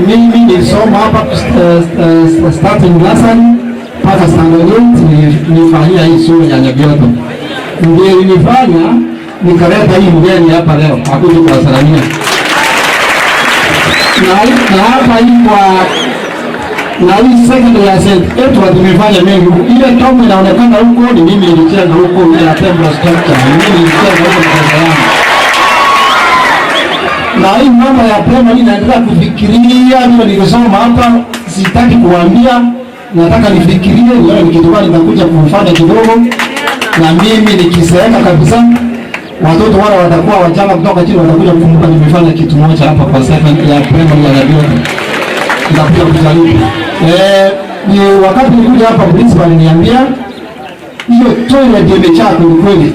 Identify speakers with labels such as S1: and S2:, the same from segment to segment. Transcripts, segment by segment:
S1: Mimi nilisoma hapa starting nursery mpaka standard 8, nilifanyia hii shule ya Nyabioto. Ndio ilinifanya nikaleta hii mgeni hapa leo akuja kuwasalamia. Na hapa hii kwa na hii secondary ya St. Edward nimefanya mengi huko. Ile tomu inaonekana huko ni mimi nilijenga huko, ile ya temple structure. Ni mimi nilijenga huko na pesa yangu. Na hii mambo ya primary naendelea kufikiria vile nilisoma hapa, sitaki kuambia, nataka nifikirie nione ni kitu gani nitakuja kufanya kidogo, na mimi nikizeeka kabisa, watoto wale watakuwa wachanga kutoka chini watakuja kukumbuka nimefanya kitu moja hapa kwa second ya primary ya Nyabioto. Nitakuja kujaribu. Ni wakati nilikuja hapa, principal aliniambia hiyo toilet imejaa kweli kweli.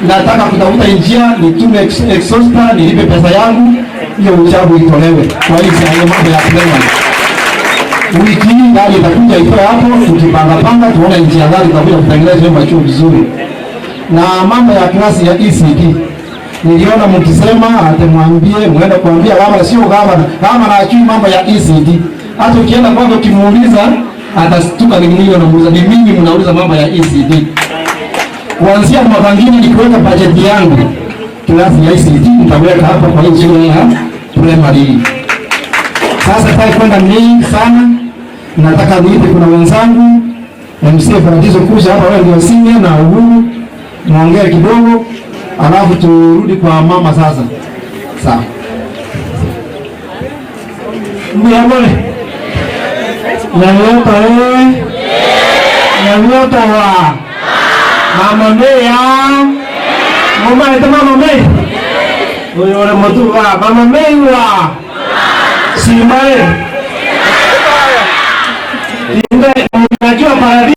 S1: Nataka kutafuta njia nitume exhauster, nilipe pesa yangu, hiyo uchafu itolewe kwa hiyo hiyo mambo ya primary. Wiki hii gari itakuja itoe hapo, tukipanga panga tuone njia gani itakuja kutengeneza hiyo machoo vizuri. Na mambo ya klasi ya ECD niliona mkisema atemwambie muende kuambia gavana, sio gavana, gavana hajui mambo ya ECD. Hata ukienda kwake ukimuuliza atastuka, ni mimi namuuliza, ni mimi mnauliza mambo ya ECD. Kuanzia mwaka mwingine nikiweka bajeti yangu klasi ya ECD nitaweka hapa kwa hii shule ya primary. Sasa sitaki kwenda mingi sana, nataka niite, kuna wenzangu MC Paradiso kuja hapa, wewe ndio senior na Uhuru, muongee kidogo, alafu turudi kwa mama sasa. Sawa.
S2: Mbuyamole. Nyamioto eh. Nyamioto wa. Mama May ya. Mama itu Mama May. Uyu ore mutuga Mama May wa. Simba eh. Unajua Paradiso.